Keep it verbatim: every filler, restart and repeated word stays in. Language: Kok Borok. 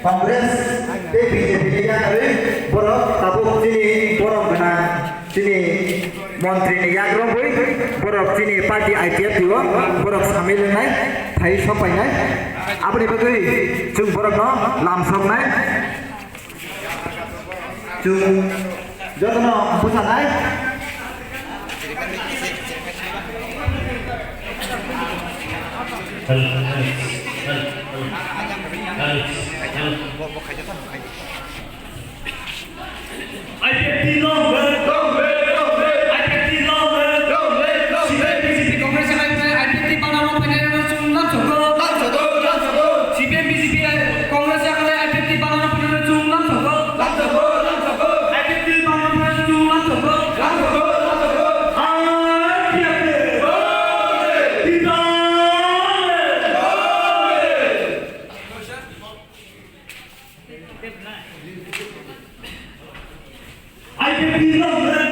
Congress tei B J P ni yakarwi borok tabuk chini borom gwnang chini montri ni yakrwngwi borok chini party I P F T o borok samil wngnai phai sok painai. Aboni bagwi chwng borokno lamsoknai. Chwng jotono bwchanai. I P F T long live! Long live! Long live! I P F T long live! Long live! Long live! C P I M B J P Congress I P F T banner rok phainai rok chwng lamsokgo. Lamsokgo, lamsokgo. C P I M B J P Congress yakale I P F T banner rok phainai rok chwng lamsokgo. Lamsokgo, lamsokgo. I P F T banner rok phainai rok chwng lamsokgo. Lamsokgo, lamsokgo. I P F T. Long live! Long live! I P F T long live!